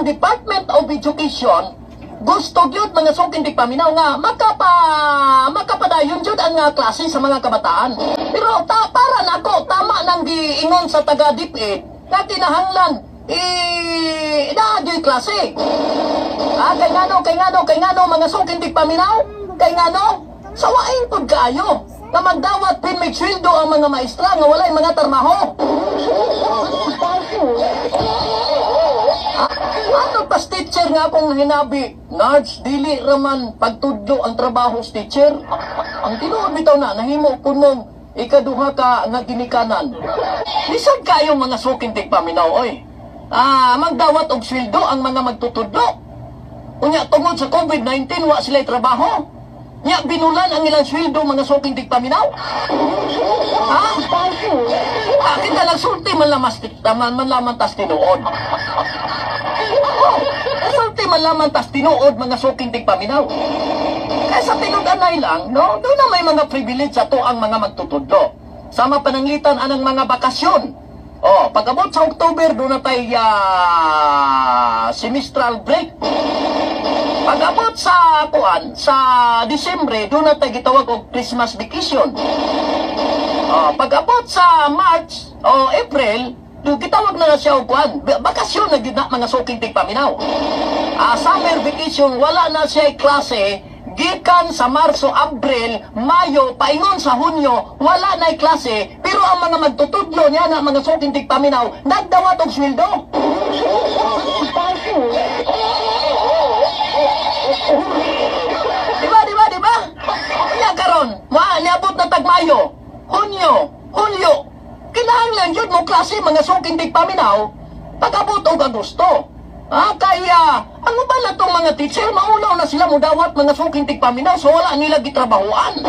ang Department of Education gusto gyud, mga suking tigpaminaw, nga makapadayon jud ang klase sa mga kabataan. Pero para nako, tama nang giingon sa taga DepEd nga kinahanglan eh naa gyud klase. Ah, kay ngano, kay ngano, kay ngano, mga suking tigpaminaw? Kay ngano? Sawain pud kaayo nga magdawat pin may sweldo ang mga maestra nga walay mga tarmaho. Ah, ano pas teacher nga akong hinabi? Nards, dili raman pagtudlo ang trabaho sa teacher. Ang tinuod bitaw na, nahimo ko nung ikaduha ka nga ginikanan. Lisod kayo, mga suking tigpaminaw, oy. Ah, magdawat og sweldo ang mga magtutudlo. Unya tungod sa COVID-19 wa sila trabaho. Nya binulan ang ilang sweldo, mga suking tigpaminaw. Ha? Ah, kita nagsulti man lamas man, man lamang tas tinuod. Oh, sulti man lamang tas tinuod, mga suking tigpaminaw. Kaya sa tinud-anay lang, no, doon na may mga privilege ato ang mga magtutudlo. Sama pananglitan anang mga bakasyon. Oh, pag-abot sa October, doon na tayo semestral break. Pag-abot sa kuan, sa Disyembre, doon na tayo gitawag og Christmas vacation. Oh, pag-abot sa March o April, do gitawag na na siya og kuan, bakasyon na gyud na, mga suking tigpaminaw. Ah, summer vacation, wala na siya klase gikan sa Marso, Abril, Mayo, paingon sa Hunyo, wala na klase, pero ang mga magtutudlo niya na, mga suking tigpaminaw, nagdawat og sweldo. Di ba, di ba, di ba? Nya karon, wa niabot na tag Mayo, Hunyo, Hulyo. Kinahanglan jud mo klase, mga suking tigpaminaw, pag-abot og Agosto. Ah, kaya ang uban na tong mga teacher, maulaw na sila mudawat, mga suking tigpaminaw, so wala nila gitrabahoan.